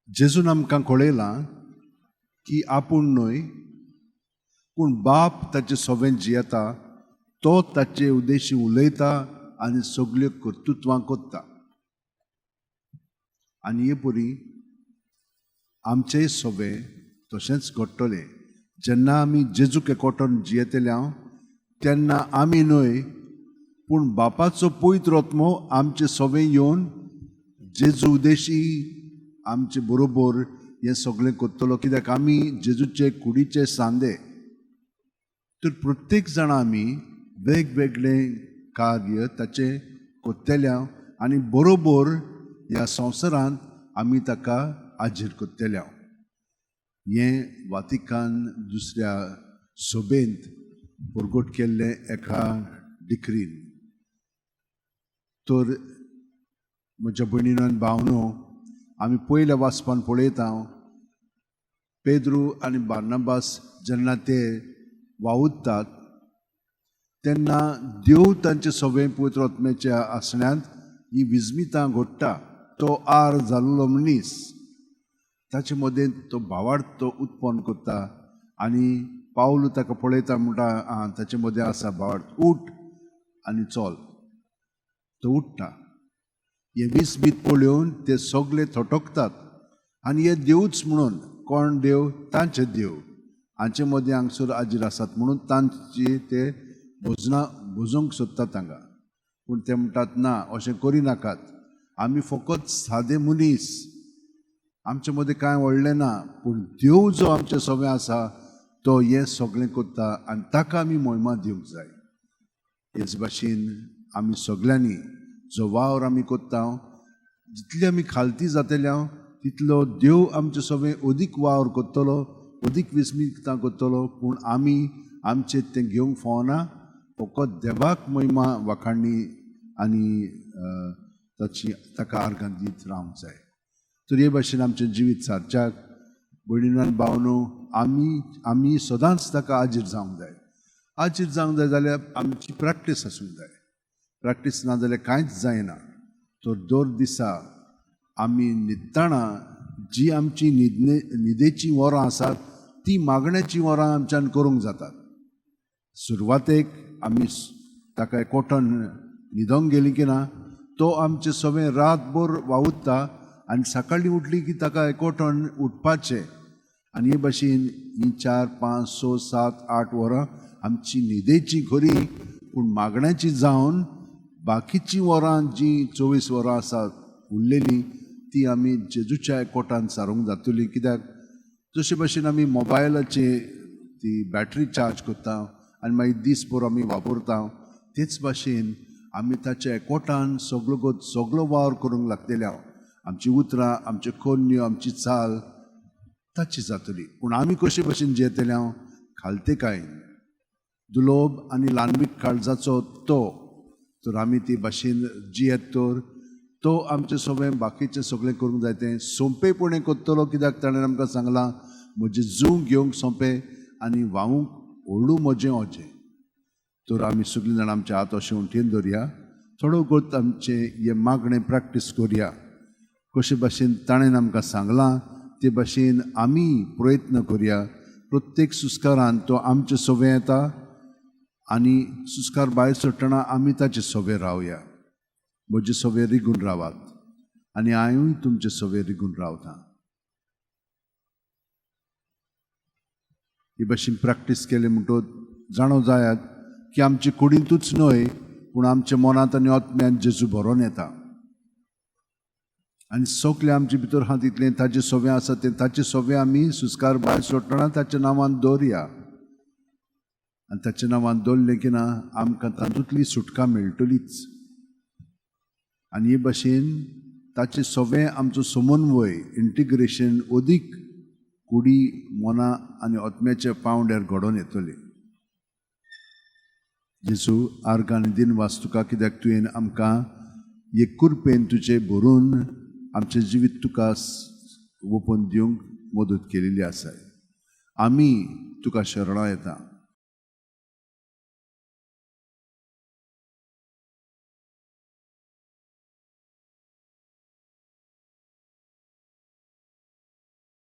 जेजून आमकां कळयलां की आपूण न्हय पूण बाप ताचे सोवें जियेता, तो ताचे उद्देशी उलयता आनी सगल्यो कर्तृत्वां करता. आनी हे परी आमचेय सोवे तशेंच घडटलें. जेन्ना आमी जेजूक एकवटून जियेतले हांव तेन्ना आमी न्हय पूण बापाचो पवित्र आत्मो आमचे सोवे येवन जेजू उद्देशी आमचे बरोबर हें सगळें करतलो, कित्याक आमी जेजूचे कुडीचे सांदे. तर प्रत्येक जाणां आमी वेगवेगळे कार्य ताचें करतले आनी बरोबर ह्या संवसारांत आमी ताका हाजीर करतले. हें वातिकान दुसऱ्या सभेंत परगट केल्लें एका डिक्रीन. तर म्हज्या भयणीनो आनी भावनो, आमी पयल्या वाचपान पळयता पेद्रू आनी बार्नाबास जेन्ना ते वावुरतात तेन्ना देव तांचे सगळे पवित्र आत्म्याच्या आसण्यांत ही विस्मितां घडटा. तो आर जाल्लो मनीस ताचे मदें तो भावार्थ तो उत्पन्न करता आनी पावलू ताका पळयता, म्हणटा आं ताचे मदें आसा भावार्थ, उठ आनी चल. तो उठ्ठा. हे विस्मीत पळोवन ते सगळे थटकतात आनी हे देवूच म्हणून, कोण देव? तांचे देव हांचे मदें हांगसर हाजीर आसात म्हणून तांची ते भोजनां भोजोवंक सोदतात तांकां. पूण ते म्हणटात ना, अशें करिनाकात, आमी फकत सादे मनीस, आमचे मदें कांय व्हडलें ना, पूण देव जो आमचे सगळें आसा तो हें सगळें करता आनी ताका आमी मोहिमा दिवंक जाय. हेच भाशेन आमी सगळ्यांनी जो वावर आमी करता, जितली आमी खालती जातले हांव तितलो देव आमचे सगळें अदीक वावर करतलो, अदीक विस्मितां करतलो. पूण आमी आमचें तें घेवंक फावना, फकत देवाक महिमा वाखाणणी आनी ताची ताका आर्गां दीत रावंक जाय. तर हे भाशेन आमचें जिवीत सारच्याक भयणीनो आनी भावनो आमी आमी सदांच ताका हाजीर जावंक जाय. हाजीर जावंक जाय जाल्यार आमची प्रॅक्टीस आसूंक जाय. प्रॅक्टीस ना जाल्यार कांयच जायना. तर दर दिसा आमी न्हिदतना जी आमची न्हिदेचीं वरां आसात ती मागण्याचीं वरां आमच्यान करूंक जातात. सुरवातेक आमी ताका एकवटन न्हिदोंक गेली की ना तो आमचें सगळें रातभर वावुरता आनी सकाळीं उठली की ताका एकवटन उठपाचें. आनी हे भाशेन ही 4, 5, 6, 7, 8 वरां आमची न्हिदेची खरी पूण मागण्याची जावन बाकीचीं वरां जीं 24 वरां आसात उरलेलीं ती आमी जेजूच्या एकवटान सारूंक जातली. कित्याक जशे भाशेन आमी मोबायलाचे ती बॅटरी चार्ज करता आनी मागीर दीसभर आमी वापरता, तेच भाशेन आमी ताच्या एकवटान सगलो सगलो वावर करूंक लागतले. हांव आमची उतरां, आमच्यो कोन्न्यो, आमची चाल ताची जातली. पूण आमी कशे भाशेन जियेतले? हांव खालतेकायेन दुलोब आनी ल्हानवीक काळजाचो तो, तर आमी ती भाशेन जियेत तर तो आमचें सगळें बाकीचें सगळें करूंक जाय तें सोंपेपणी करतलो. कित्याक ताणें आमकां सांगलां म्हजें जूं घेवंक सोंपें आनी व्हांवूंक व्हडू म्हजें ओजें. तर आमी सगळीं जाणां आमचे हात अशें उंटयेन दवरया, थोडो गोत आमचें हें मागणें प्रॅक्टीस करया. कशे भाशेन ताणें आमकां सांगलां ते भाशेन आमी प्रयत्न करया. प्रत्येक सुस्कारान तो आमचे सोबे येता आनी सुस्कार भायर सोडटना आमी ताचे सोबे रावया. म्हजे सोबे रिगून रावात आनी हांवूय तुमचे सोबे रिगून रावता. ही भाशेन प्रॅक्टीस केली म्हणटकच जाणो जायात की आमचे कुडींतूच न्हय पूण आमच्या मनांत आनी आत्म्यांत जेजू भरोन येता आनी सगळें आमचे भितर आहा तितलें ताचें सोबें आसा तें ताचें सोबें आमी सुस्कार भायर सोडटना ताच्या नांवान दवरया आनी ताच्या नांवान दवरलें की ना आमकां तातूंतली सुटका मेळटलीच. आनी हे भाशेन ताचें सोबें आमचो समन्वय इंटिग्रेशन अदीक कुडी मना आनी आत्म्याच्या पांवड्यार घडोवन येतलें. जेजू आर्गां आनी दिनवास तुका, कित्याक तुवें आमकां एक कुरपेन तुजें भरून आमचें जिवीत तुका ओपन दिवंक मदत केलेली आसा. आमी तुका शरणां येता.